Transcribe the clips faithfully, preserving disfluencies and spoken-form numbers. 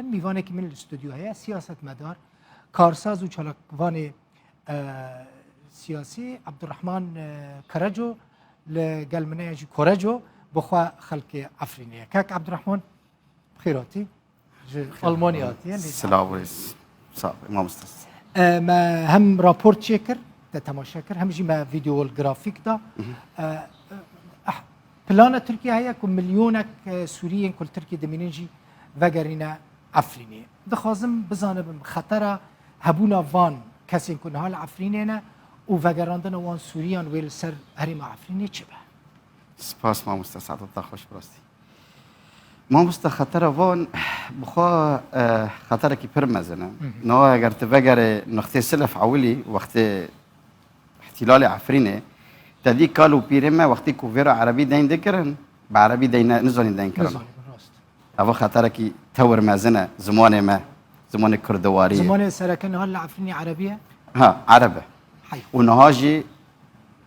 Mîvanekî min li stûdyo heye, siyasetmedar, karsaz û çalakvanê, e, siyasî Abdurrahman, e, Karaco li gel min heye, jî Koreco, bi xwe xelkê Efrînê ye. Kak Abdurrahman, bi xêr hatî. Ji Almanya hatiye, lê Silav û rêz. Sağ ol, mamoste. E, me hem raport çêkir, te temaşe kir, hem jî me vîdeo li grafîk da. E, eh, plana Tirkiye heye ku milyonek, e, Sûriyên ku li Tirkiye dimînin jî vegerîne Efrînê. Dixwazim bizanibim xetera hebûna van kesên ku niha li Efrînê ne û vegerandina wan Sûriyan wê li ser herêma Efrînê çi be? Spas mamoste, saeta te xweş bi rastî. Mamoste, xetera van bi xwe, e, xeterekî pir mezin e. Niha eger tu vegerê nixtê Silif ewilî, wextê îhtîlalê Efrînê, te dî kal û pîrê me wextê ku vêra erebî deyn dikirin, bi erebî deyn ne, nizanî deyn kirina. Nizanî, rast. Ev xeterekî tewir mezin e, zimanê me, zimanê kurdewariyê. Zimanê sereke niha li Efrînê erebî ye? Ha, ereb e. Hey. Û niha jî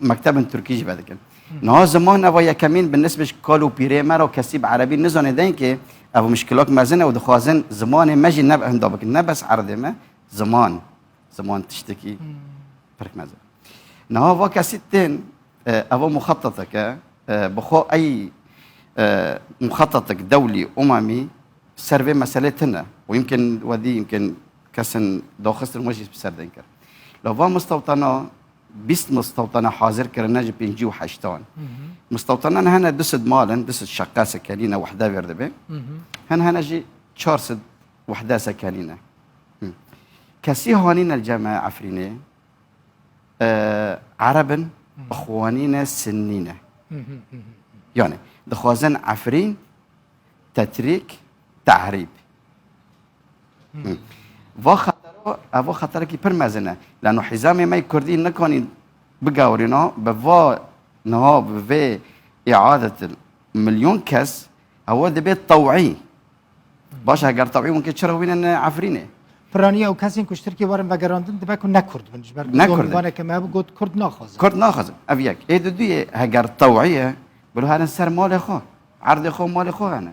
mektebên tirkî jî vedikin. Niha ziman eva yekemîn bi nisbê ji kal û pîrê me re û kesî bi erebî nizane denkê, ev mişkilok mezin e û dixwazin zimanê me jî ne hinda bikin. Ne bes erdê me, ziman. Ziman tiştekî pir mezin. Niha va kesî tên, e, eva muxetetek e, e, bi xwe ey, e, muxetetek dewlî, umemî, ser vê meselê tune. Û yimkin wedî, yimkin kesin daxistin we jî bi ser deyn kir. La va mistewtana bîst mistewtana hazir kirine ji pêncî û heştan. Mistewtanan hene du sed mal in, du sed şeqe sekenîne wehde vêr dibe. Hin hene jî çar sed wehde sekenîne. Hı. Kesî hanîne li cem Efrînê, e, ereb in, ixwanî ne, sinnî ne. Yani, dixwazin Efrîn, tetrîk, tehrîb. Hı. Va xetero, ev va xeterekî pir mezin e. Lano hîzamê me yê kurdî nikanî bigewrîna, bi va niha, bi vê îadetil milyon kes, ew dibe tewî. Baş, heger tewî hûn kê çira wînin Efrînê? Piraniya ew kesên ku ji Tirkiyê werin vegerandin dibe ku ne kurd bin, ji ber ku Ne kurd in. Mîvaneke me hebû got kurd naxwazin. Kurd naxwazin. Ev yek. Ê duduyê heger tewî ye, bilo herin ser malê xwe. Erdê xwe, malê xwe hene.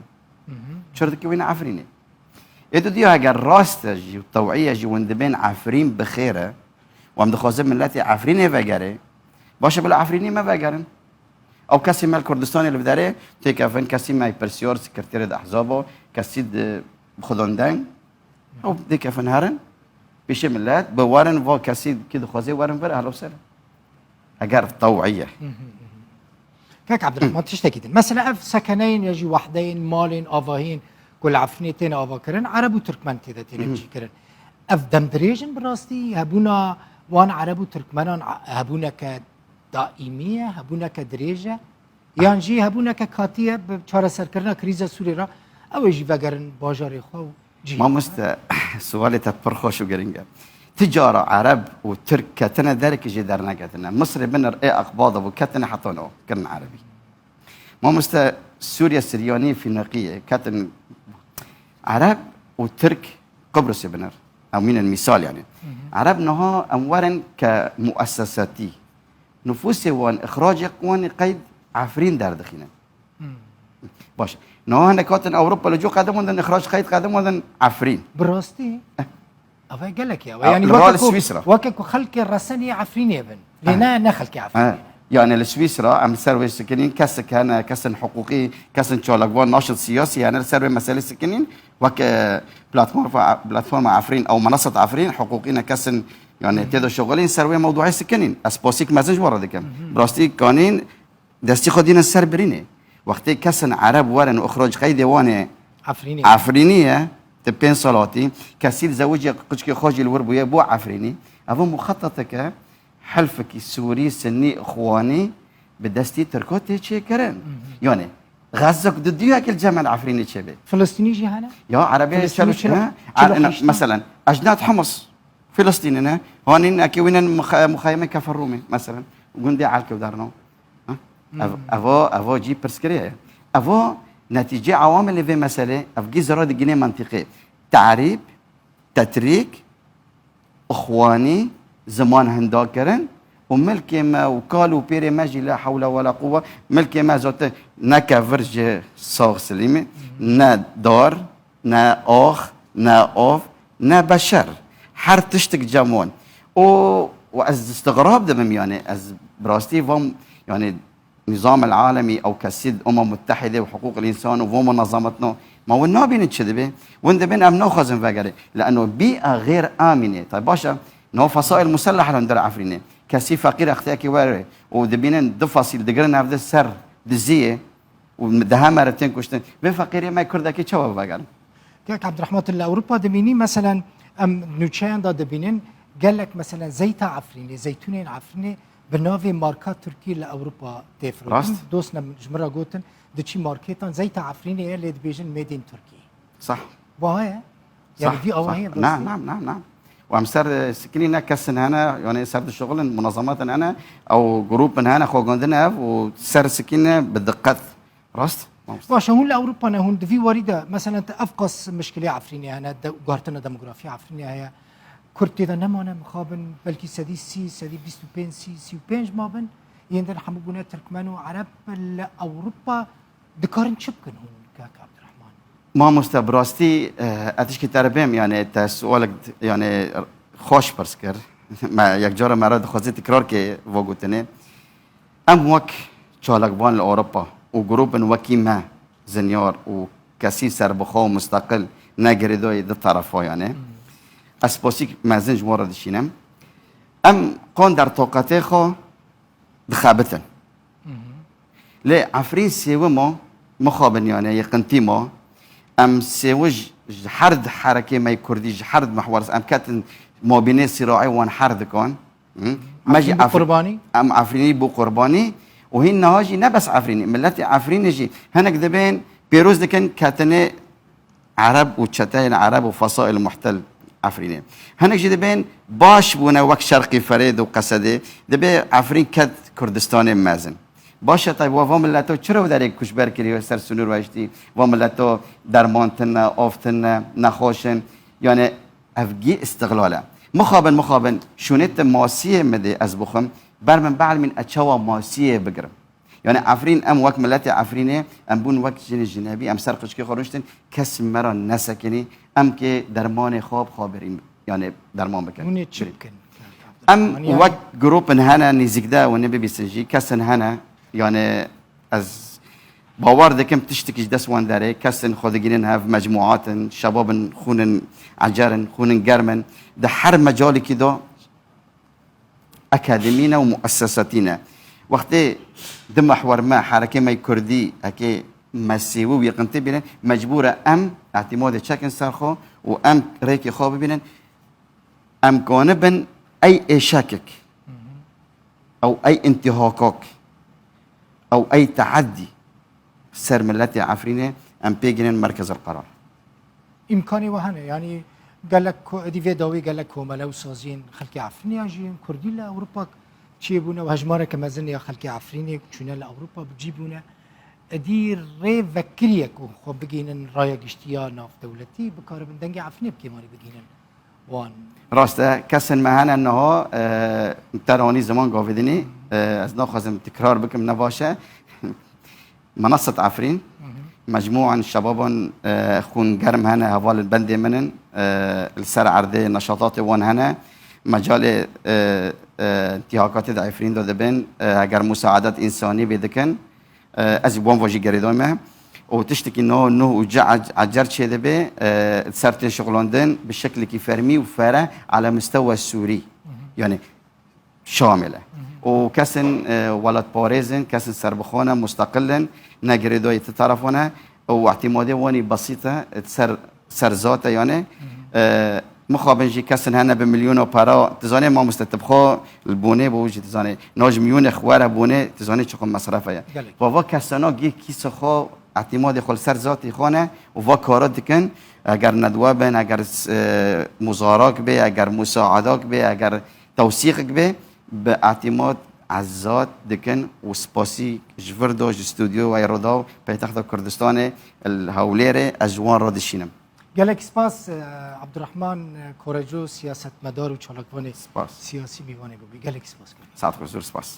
Çira dikê wîne Efrînê? Ê duduya heger rast e jî û tewî ye jî, hûn dibên Efrîn bi xêr e û em dixwazin miletê Efrînê vegerê, baş e, bila Efrînî me vegerin. Ew kesî me li Kurdistanê li vê derê têkevin, kesî me pirsiyar, sekreterê di ehzaba, kesî di xwedandeng, ew têkevin herin pêşê milet, bi werin va kesî kî dixwaze werin vir, ehla ser. Eger tewî ye. Kak Abdurrahman, tiştekî din. Mesela ev sekeneyên ya jî wehdeyên, malên, avahiyên ku li Efrînê têne avakirin, Ereb û Tirkmen tê de têne cîkirin. Ev dem dirêj in bi rastî? Hebûna wan Ereb û Tirkmenan a-, hebûneke daîmî ye, hebûneke dirêj e? Yan jî hebûneke katî ye bi çareserkirina krîza Sûriyê re, ew ê jî vegerin bajarê xwe û cihê xwe? Mamoste, sualê te pir xweş û giring e. Ti cara Ereb û Tirk ketine derê, jê derneketine. Misrê binir ê Aqbada bû, ketine heta niha, kirin Erebî. Mamoste, Sûriye, Siryanî, Fînîqiyê ketin, Ereb û Tirk Qibrisê binir. Em wînin mîsal yani. Ereb niha em werin ke muessesetî. Nufûsê wan, îxracê wan qeyd Efrîn derdixînin. Baş. Niha hinek hatin Ewropa, li cû qedimandin, îxrac qeyd qedimandin Efrîn. Bi rastî? Eh. Ev gelek ya. Ew, yani li weke ku, Swîsra. Weke ku xelkê resenî Efrînê bin. Lê ne, ne xelkê Efrînê. Yani li Swîsra em li ser wê sikinîn, kesek hene, kesin hiqûqî, kesin çalakvan, naşit siyasî, yani li ser wê meselê sikinîn, weke platforma, platforma Efrîn ew menasat Efrîn, hiqûqî ne, kesin, yani tê de şixulîn, ser wê mewduê sikinîn. Ez spasîk mezin ji we re dikim. Bi rastî kanîn destî xwe dînin ser birînê. Wextê kesin Ereb werin û îxrac qeydê wan ê Efrînê. Efrînî ye, ti pênc sal hatî, kesî dizewicê, qiçkê xwe jî li wir bûye, bû Efrînî. Ev muxeteteke helfekî Sûrî, Sinnî, Îxwanî bi destî Tirka tê çêkirin. Yani, Xezze ku di duyekê li cem Efrînê çêbe. Filistînî jî hene? Ya, Erebê Filistînî çelo, çelo, ha? Çelo A-, heşta. Meselen, Ecnad Humus. Filistînî ne? Hanîn eke wînin muxa-, muxayeme Kefer Rûmê, meselen. Gundê Elkewdarno. Ha? Ev, evo, evo cî pirsgirê ye. Evo netîcê ewamelê vê meselê, ev gî zira digînê mentîqê. Tarîb, tetrîk, ixwanî, ziman hinda kirin û milkê me û kal û pêrê me jî la hewle wela quwwe, milkê me zote ne kevir ji sax silîmê, ne dar, ne ax, Ne av, ne beşer. Her tiştik cem wan. Û, û ez istigrab dibim, yani, ez bi rastî vam, yani, Nizam el Alemî ew kesî Umem Muttehide û Hiqûq el Însan û van munazamatno, ma win nabînin çi dibe? Win dibin em naxwazin vegerê. Leeno bî'a xêr amîn e. Tay baş e, nav fesail muselleh li hundir Efrînê. Kesî feqîr extiyekî were û dibînin du fasîl digirin hevdi ser diziyê. û di heme re tên kuştin. Vê feqîrê me kurdekî çawa vegerin? Kek Abdurrahman, tu li Ewropa dimînî, meselen, em nûçeyan da dibînin, gelek, meselen, zeyta Efrînê, zeytûnên Efrînê bi navê marka Tirkî li Ewropa tê firotin. Rast. Dost ne ji min re gotin, diçî marketan, zeyta Efrînê ye, lê dibêjin made in Turkey. Sah. Wa heye? Yani Sah, vî awa sah. Heye, Na, dostum? Na, na, na. Û em ser, e, sikinî ne kesin hene, yani ser dişuxulin, munazamatın hene, ew grûpin hene, xwe gundin ev û ser sikîne bi diqet. Rast? Mamoste. Baş e, hûn li Ewropa ne, hûn di vî warî de, meselen, te ev qas mişkilê Efrînê hene, de, guhertina demografî Efrînê heye. Kurd tê de nemane, mixabin, belkî sedî sî, sedî bîst û pênc, sî, sî û pênc mabin. Yên din hemû bûne Tirkmen û Ereb. Li Ewropa dikarin çi bikin hûn, kak Abdurrahman? Mamoste, bi rastî, eh, ez tişkî te re bêm, yani te sualek, yani xweş pirs kir. Me yek cara me re dixwazî tikrar kê va gotinê. Em wek çalakvan li Ewropa û grûpin wekî me, zinyar û kesî serbixwe û musteqil ne girêdayî du terefa, yani. Hmm. Ez spasîk mezin ji wan re dişînim. Em qan der toqetê xwe dixebitin. Hı hı. Lê Efrîn sêwi ma, mixabin, yani, yê qintî ma, em sêwi ji, ji her di herekê me yê kurdî, ji her di mihwer, em ketin mabînê sîraê wan her dikan. Hı? Me jî Efrîn bû Efr-, qurbanî? Em Efrînî bû qurbanî û hîn niha jî ne bes Efrînî, miletê Efrînê jî hinek dibên pêroz dikin ketinê Ereb û çeteyên Ereb û fesail muhtel Efrînê. Hinek jî dibên baş bûne wek Şerqî Ferêd û Qesedê, dibê Efrîn ket Kurdistanê mezin. Baş e, taybî wa va mileto çira wê derê koçber kiriye ser sinûr ve hiştî, va mileto derman tune, av tune, nexweş in. Yani ev gî îstiqlal e. Mixabin, mixabin, şûnê te masiyê min dê ez bixwim, ber min bielmîn ez çawa masiyê bigirim. Yani Efrîn, em wek miletê Efrînê, em bûn wek jinê jinebî, em ser qicikê xwe rûniştin, kes me re nesekinî, em kê dermanê xwe bi xwe birîn, yani derman bikin. Hûn ê çi bikin? Em Yani wek grûpin hene nêzîk de û nê bibîsin jî, kesin hene, yani ez bawer dikim tiştekî ji dest wan derê, kesin xwe digînin hev, mecmuatin, şebabin, xûnin ecer in, xûnin germ in, di her mecalekî de akademî ne û muessesetî ne. Wextê di mehwer me, herekê me yê kurdî, hekê me sêwi û yê qintî bînin, mecbûr e em îtîmadê çekin ser xwe û em rêkê xwe bibînin. Em kanibin ey êşekek, ew ey întîhakak, ew ey teadî ser miletê Efrînê em pê gînin merkezil qerar. Îmkanê we hene, yanî gelek ko-, êdî vê dawî gelek komele û saziyên xelkê Efrînê yan jî yên Kurdî li Ewropa çêbûne û hejmareke mezin ya xelkê Efrînê çûne li Ewropa bi cî bûne. Êdî rê vekiriyek û xwe bigihînin raya giştî ya navdewletî, bikaribin dengê Efrînê bi kêmanî bigihînin wan. Rast e, kesên me hene niha, e, te re anî ziman gavê dinê, e, ez naxwazim tikrar bikim, ne baş e. Menaset Efrîn, Hı hı. mecmûan şebaban, e, xûn germ hene, hevalên bendê min in, e, li ser erdê neşatatê wan hene. Mecalê, e, e, întîhakatê di Efrîn de dibin, e, eger musaedet însanî bê dikin, e, ez wan ve jî gerêdayî me. Û tiştekî no, nuh û ce-, ecer çêdibe, e, ser tê şixulandin bi şeklekî fermî û fere ala mistewa Sûrî. Hı hı. Yani, Şamê le. Hı hı. Û kesin, e, welatparêz in, kesin serbixwe ne, musteqil in, ne girêdayî ti terefo ne. Û îtîmadê wanî besît e, ser, ser zat e yani. Hı hı. E, mixabin jî kesin hene bi milyona para, tu zanê mamoste, tu bi xwe li bonê bû jî tu zanê. Naj milyonê xwe were bonê, tu zanê çiqo mesref e. Gelek. Va, va kesana gî kîsa xwe, îtîmadê xwe li ser zatî xwe ne û va kara dikin. Eger nedwe bin, eger, e, muzarak bê, eger musaedak bê, eger tewsîqek bê, bi îtîmad ez zat dikin û spasî ji vir do, ji stûdyoyê Rûdaw paytexta Kurdistanê li Hewlêrê ez ji wan re dişînim. Gelek spas, e, Abdurrahman, e, Koreco, siyasetmedar û çalakvanê Spas. siyasî mîvanê bûbî. Gelek spas. Saet xweş, zor spas.